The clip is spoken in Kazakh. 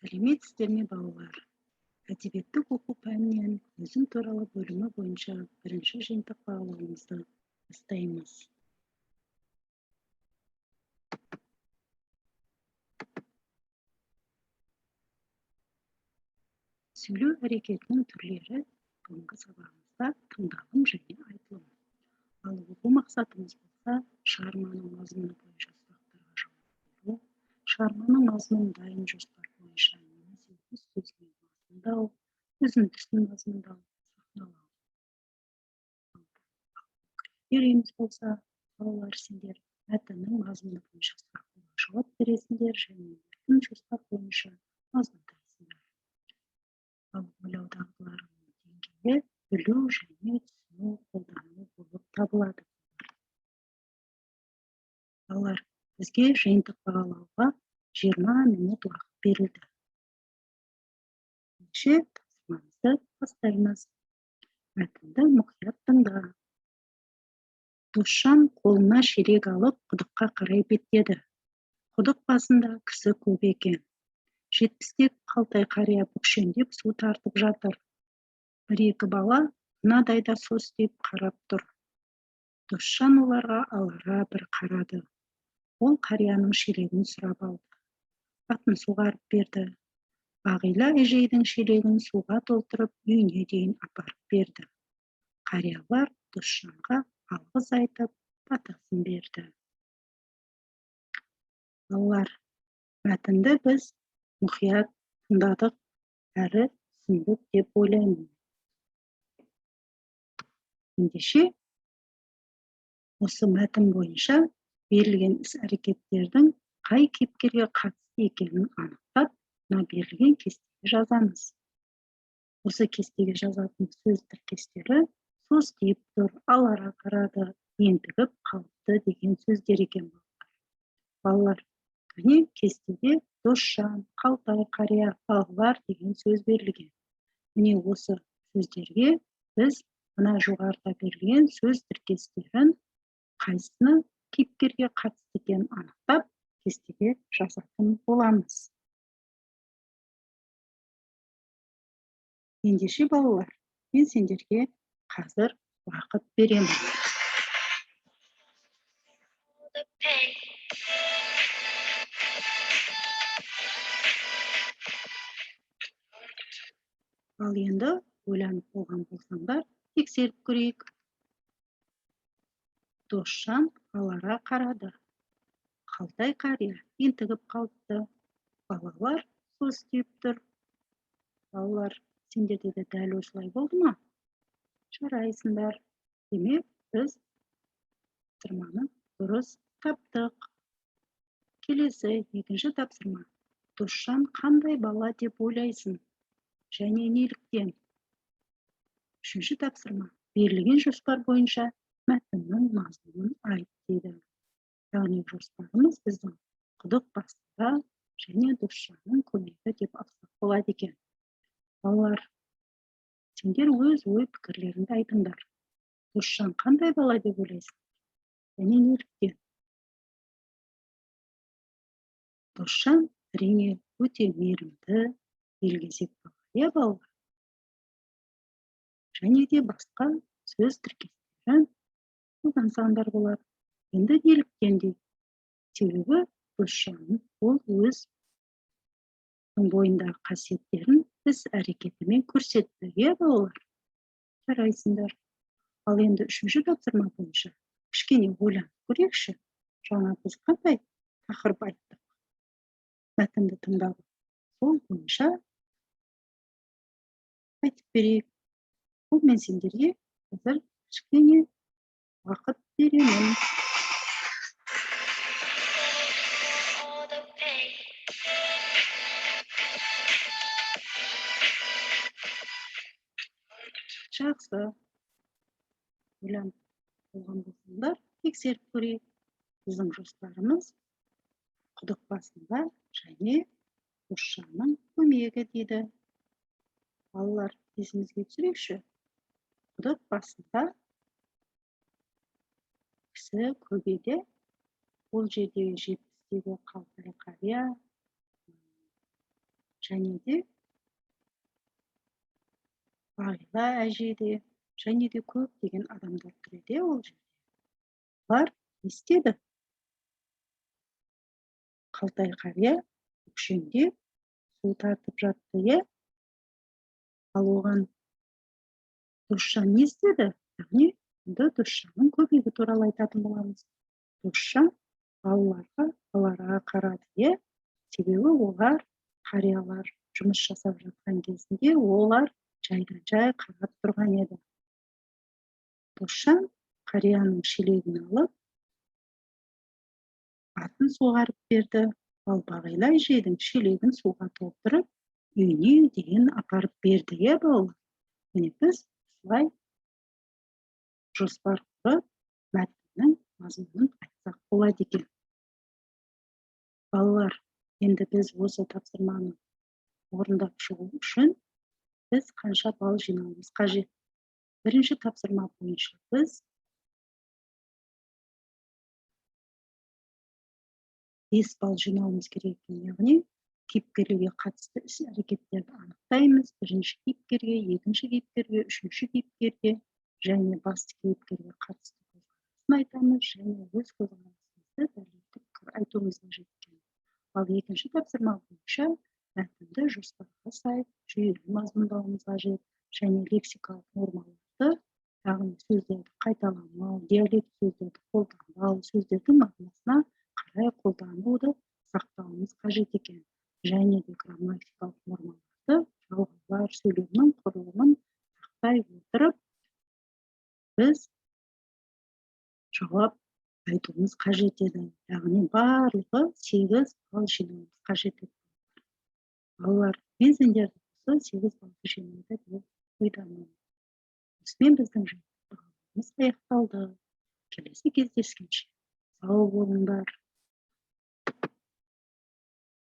Сәлеметсіздер ме, балалар? Әдебиеттік оқу пәнінен өзім туралы бөлімі бойынша бірінші жиынтық бағалауымызды бастаймыз. Сөйлеу әрекетінің түрлері бүгінгі сабағымызда тыңдалым және айтылым. Ал оқу мақсатымыз болса, шығарманың мазмұны бойынша сұрақтарға жауап беру, шығарманың мазмұнын дайын жоспар бойынша немесе өз сөзімен мазмұндау, үзіндісін мазмұндау, сахналау. Критерийіміз болса, балалар, сендер мәтіннің мазмұны бойынша сұрақтарға жауап бересіңдер және мәтін жоспар бойынша мазмұндайсыңдар. Ал ойлау дағдыларының деңгейі білу және түсіну, қолдану болып табылады. Балалар, бізге жиынтық бағалауға 20 минут уақыт берілді. Ендеше тапсырмамызды бастаймыз. Мәтінді мұқият тыңда. Досжан қолына шелек алып құдыққа қарай беттеді. Құдық басында кісі көп екен. 70-тегі Қалтай қария бүкшеңдеп су тартып жатыр. Бір-екі бала мынадайда состиып қарап тұр. Досжан оларға алара бір қарады. Ол қарияның шелегін сұрап алды. Атын суғарып берді. Бағила әжейдің шелегін суға толтырып үйіне дейін апарып берді. Қариялар Досжанға алғыс айтып, батасын берді. Балалар, мәтінді біз мұқият тыңдадық әрі түсіндік деп ойлаймын. Ендеше, осы мәтін бойынша берілген іс-әрекеттердің қай кейіпкерге қатысты екенін анықтап, мына берілген кестеге жазамыз. Осы кестеге жазатын сөз тіркестері состиып тұр, алара қарады, ентігіп қалыпты деген сөздер екен, балалар. Балалар, міне кестеде Досжан, Қалтай қария, балалар деген сөз берілген. Міне осы сөздерге біз мына жоғарыда берілген сөз тіркестерін қайсысына кейіпкерге қатысты екенін анықтап, кестеге жазатын боламыз. Ендеше, балалар, мен сендерге қазір уақыт беремін. Ал енді ойланып болған болсаңдар, тексеріп көрейік. Досжан алара қарады. Қалтай қария ентігіп қалыпты. Балалар состиып тұр. Балалар, сендерде де дәл осылай болды ма? Жарайсыңдар. Демек, біз тапсырманы дұрыс таптық. Келесі екінші тапсырма. Досжан қандай бала деп ойлайсың? Және неліктен? Үшінші тапсырма. Берілген жоспар бойынша мәтіннің мазмұнын айт дейді. Яғни жоспарымыз біздің құдық басында және Досжанның көмегі деп алсақ болады екен. Балалар, сендер өз ой пікірлеріңді айтыңдар. Досжан қандай бала деп ойлайсың? Және неліктен? Досжан әрине өте мейірімді, елгезек бала, иә, балалар? Және де басқа сөз тіркестерін қолдансаңдар болады. Енді неліктен дейді? Себебі Досжан ол өз бойындағы қасиеттерін іс әрекетімен көрсетті, иә, балалар? Жарайсыңдар. Ал енді үшінші тапсырма бойынша кішкене ойланып көрейікші. Жаңа біз қандай тақырып айттық? Мәтінді тыңдадық. Сол бойынша айтып берейік. Бұл мен сендерге қазір кішкене уақыт беремін. Жақсы. Ойланып болған болсаңдар, тексеріп көрейік. Біздің жоспарымыз құдық басында және Досжанның көмегі дейді. Балалар, есімізге түсірейікші. Құдық басында кісі көп еді. Ол жердегі 70-тегі Қалтай қария, Және де Бағила әже де, және де көптеген адамдар тұр еді ол жерде. Олар не істеді? Қалтай қария бүкшеңдеп су тартып жатты, иә? Ал оған Досжан не істеді? Яғни енді Досжанның көмегі туралы айтатын боламыз. Досжан балаларға қарады, иә? Себебі олар, қариялар жұмыс жасап жатқан кезінде, олар жайдан жай қарап тұрған еді. Досжан қарияның шелегін алып, атын суғарып берді. Ал Бағила әжейдің шелегін суға толтырып, үйіне дейін апарып берді, иә, балалар? Міне, біз осылай жоспар құрып, мәтіннің мазмұнын айтсақ болады екен. Балалар, енді біз осы тапсырманы орындап шығу үшін біз қанша балл жинауымыз қажет? Бірінші тапсырма бойынша біз 5 балл жинауымыз керек екен. Яғни кейіпкерлерге қатысты іс әрекеттерді анықтаймыз. Бірінші кейіпкерге, екінші кейіпкерге, үшінші кейіпкерге және басты кейіпкерге қатысты көзқарасын айтамыз және өз көзқарасымызды дәлелдеп айтуымыз қажет екен. Ал екінші тапсырма бойынша мәтінді жоспарға сай жүйелі мазмұндауымыз қажет және лексикалық нормаларды, яғни сөздерді қайталамау, диалект сөздерді қолданбау, сөздердің мағынасына қарай қолдануды сақтауымыз қажет екен. Және де грамматикалық нормаларды, жалғаулар, сөйлемнің құрылымын сақтай отырып, біз жауап айтуымыз қажет еді. Яғни барлығы 8 балл жинауымыз қажет еді. Балалар, мен сендерді осы 8 баллды жинайды деп ойдамын. Осымен біздің бағдарламамыз аяқталды. Келесі кездескенше сау болыңдар.